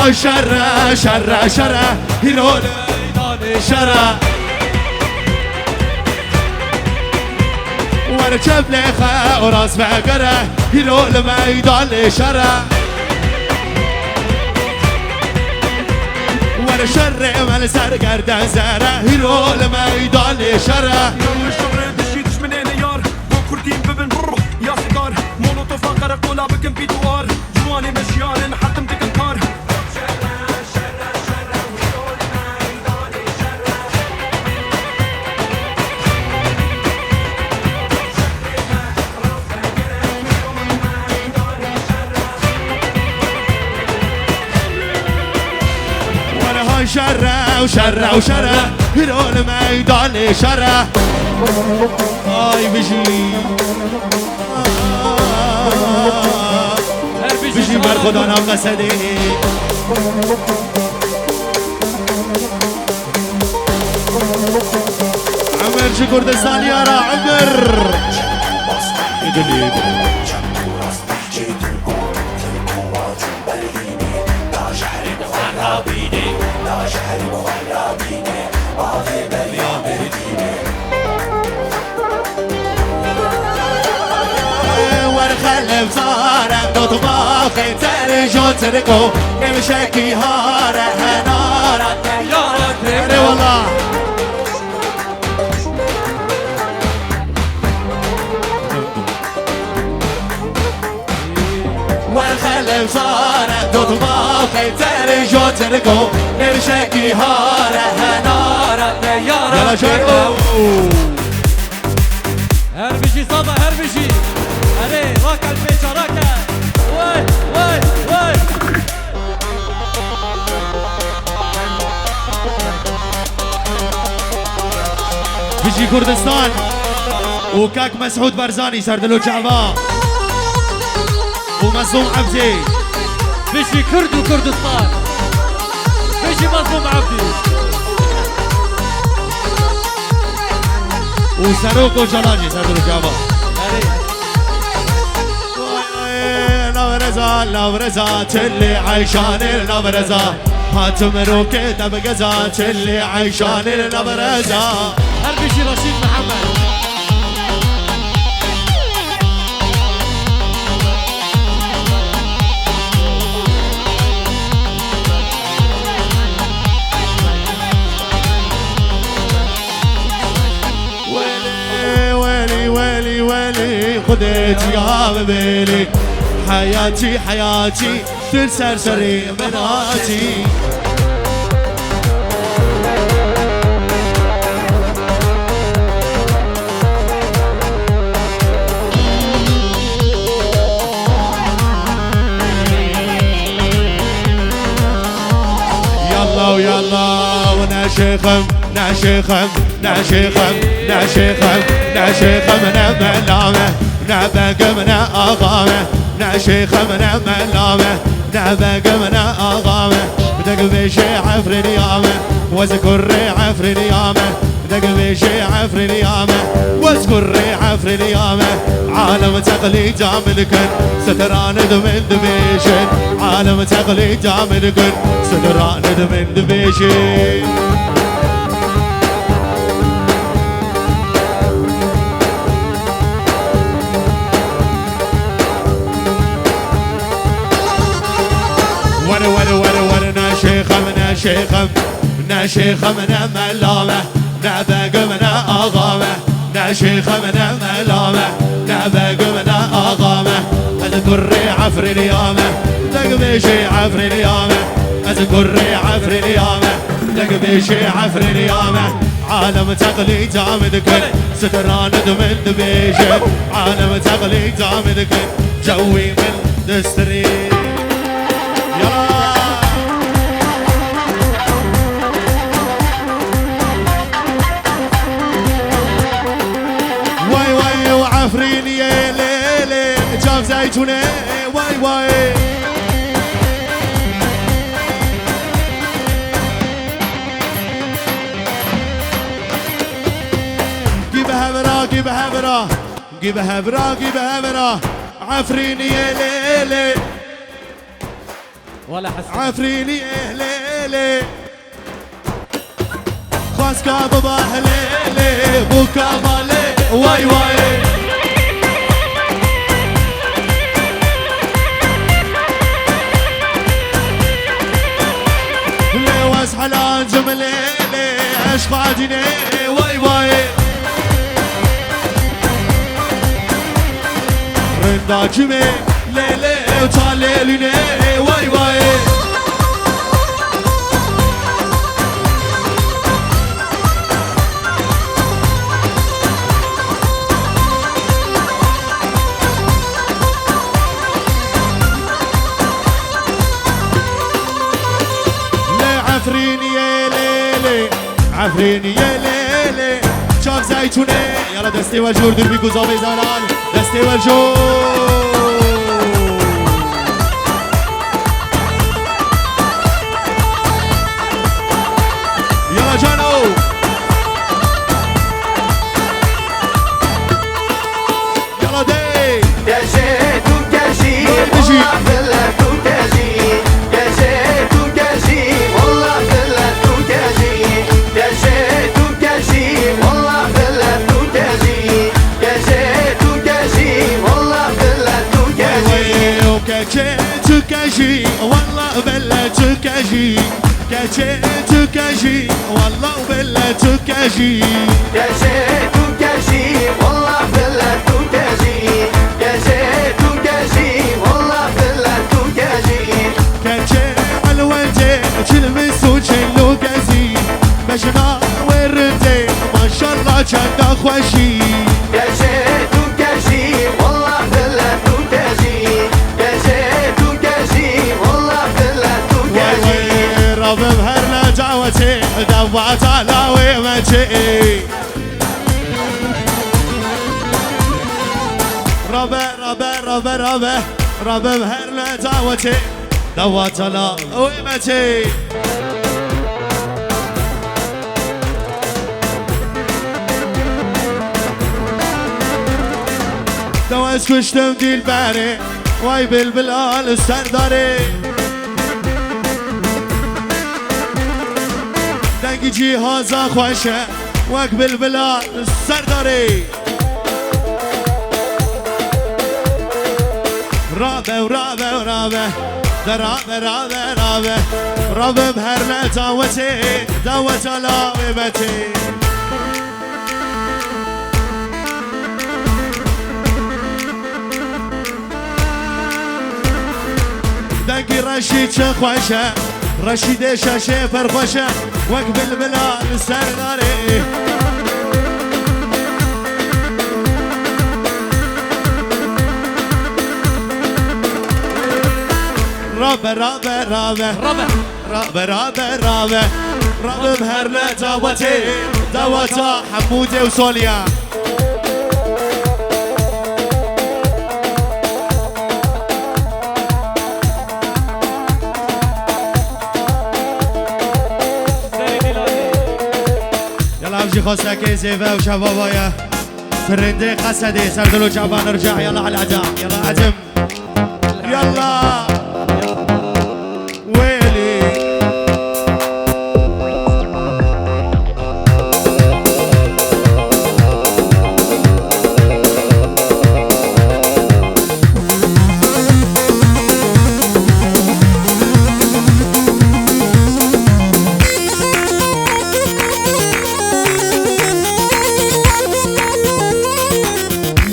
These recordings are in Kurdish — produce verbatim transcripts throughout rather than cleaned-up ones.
Şere, şere, şere, hîro li meydanê şere. Were çev lêxe û rast vegere, hîro li meydanê şere. Were şerê me li ser gerde zere, hîro li meydanê şere. Şerê dişî dişminê ne yar, bo kurdî bibin brr, ya sigar. Molotofa qereqola bikin pîtuar, ciwanê me şiyar in, heqim dikin kar. Were hay şere û şere û şere, hîro li meydanê şere. Ay bijî. Her bijî Bijî berxwedana Qesedê. Emir ji Kurdistanê ya ra emir. Werxe levzare dotmaxê terê jo tirko, nêmişekî hare henara teyara têre. Eyvallah. Werxe levzare dotmaxê terê jo tirko, nêmişekî hare henara teyara. Yala şer. Her bijî Saba, her bijî. Erê, rake li pêça, rake. Wey, wey, wey. Bijî Kurdistan û kak Mesûd Barzanî, ser dil û çava. û Mezlûm Ebdî. Bijî Kurd û Kurdistan. Bijî Mezlûm Ebdî. Û Serok Ocalan jî ser dil û çava. Erê. Lavreza, lavreza, çilê eyşanê lavreza. Hatim rokê te bigeza, çilê eyşanê lavreza. Her bijî Reşîd Mihemed. Welî, welî, welî, welî, Xwedê çiya bibêlî. Heyatî, heyatî, tu li ser serê min hatî. Yalla û yalla û neşêxim, neşêxim, neşêxim, neşêxim, neşêxim, ne mela me, ne begim, ne axa me, neşêxim, ne mela me, ne begim, ne axa me. Dek bêjê Efrîniya me, wez kurê Efrîniya me. Dek bêjê Efrîniya me, wez kurê Efrîniya me. Alem teqlîda min dikin, stran di min dibêjin. Alem teqlîda min dikin, stran di min dibêjin. Were, were, were, were, neşêxim, neşêxim. Neşêxim, ne mela me, ne begim, ne axa me. Neşêxim, ne mela me, ne begim, ne axa me. Ez kurê Efrîniya me, dek bêjê Efrîniya me. Ez kurê Efrîniya me, dek bêjê Efrîniya me. Alem teqlîda min dikin, stran di min dibêjin. Alem teqlîda min dikin, cewî min distirî. Yala! Way way û Efrîniyê lê lê, cav zeytûnê way way. Gî bi hevra, gî bi hevra, gî bi hevra, gî bi hevra. Efrîniyê lê lê. Wala Hesen. Efrînî ehlê lê. Xwaska biba helê lê. Bûka malê. Way way. Lê wez helan cimlê lê. Eşqa dînê. Way way. Rinda cimê lê lê ew ta lê lûnê way way. Lê Efrîniyê lê lê. Efrîniyê lê lê. Çav zeytûnê. Yala destê we jor dur bî ku zavê zalan. Destê we jor. Yala cano. Yala de. Kejê tu kejî, Yala de jî. Wallah billah tu kejî. Kejê tu kejî, wallah billah tu kejî. Kejê tu kejî, wallah billah tu kejî. Kejê tu kejî, wallah billah tu kejî. Kejê tu kejî, wallah billah tu kejî. Keçê tu kejî, wallah billah tu kejî. Keçê tu kejî, wallah billah tu kejî. Keçê tu kejî, wallah billah tu kejî. Keçê elwecê çil bi sûçê lo gezî. Bejna wê rindê, maşallah çenda xweşî. Keçê tu kejî, wallah billah tu kejî. Keçê tu kejî, wallah billah tu Way kejî. Way, rabim her ne dawetê, dawata lawê me çê. Rabe, rabe, rabe, rabe, rabim her ne dawetê, dawata lawê me çê. Dewa ez kuştim dilberê, way bilbila li ser darê. Dengî cîhaza xweş e, wek bilbila li ser darê. Rabe û rabe û rabe, de rabe, rabe, rabe. Rabim her ne dawetê, daweta lawê betê. Dengî reşî çi xweş e, reşîdê şaşê pir xweş e, wek bilbila li ser darê. Rabe, rabe, rabe. Rabe. Rabe, rabe, rabe. Rabim her ne dawetê, daweta Hemûdê û Soliya. Yala ev jî xwestekê zêve û şevava ye. Sirindê Qesedê, Serdilo Çaban Rca, yala Elada, yala Edim. Yalla. Wêlî.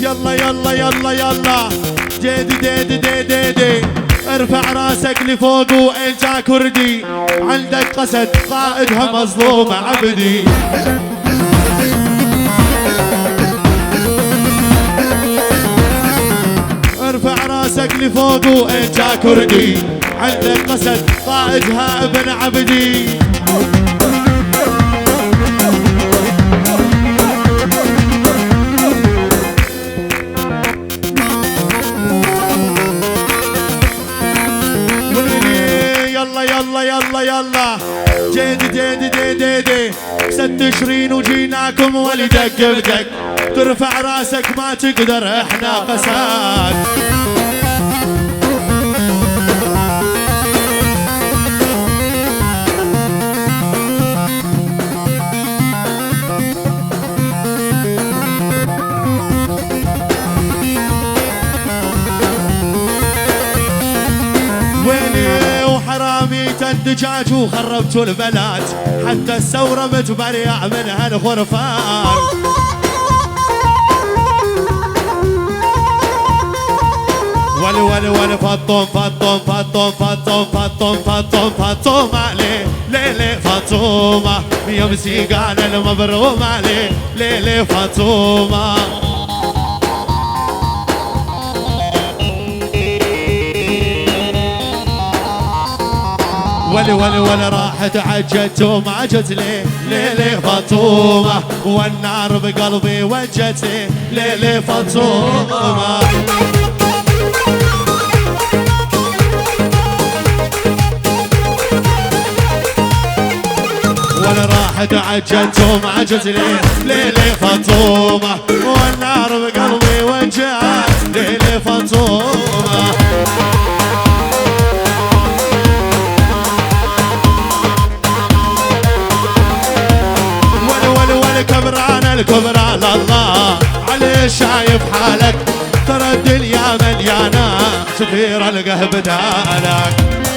Yalla, yalla, yalla, yalla. Dêdî, dêdî, dê, dê, dê. ارفع راسك لفوق وانت كردي. عندك قسد قائدها مظلوم عبدي. ارفع راسك لفوق وانت كردي. عندك قسد قائدها ابن عبدي. Yalla, yalla, yalla, yalla. Cedi, cedi, de, de, de. ست تشرين وجيناكم ولدك بدك. ترفع راسك ما تقدر، احنا قساك. رميت الدجاج وخربت البلد، حتى استوربت بريء من هالخرفان. ول، ول، ول، فطوم، فطوم، فطوم، فطوم، فطوم، فطوم، فطومة، ليه، ليه، ليه، فطومة، يا مسيقان المبرومة، ليه، ليه، ليه، فطومة. ولي، ولي، ولي، راحت عجت وما جت لي، لي، لي، فطومة، والنار بقلبي وجت لي، لي، لي، فطومة. ولا راحت عجت وما جت لي، لي، لي، فطومة، والنار بقلبي وجعت لي، لي، فطومة. ول، ول، ول، كبران الكبرى لله، علي شايف حالك، ترى الدنيا مليانة، سفير القهب دالك.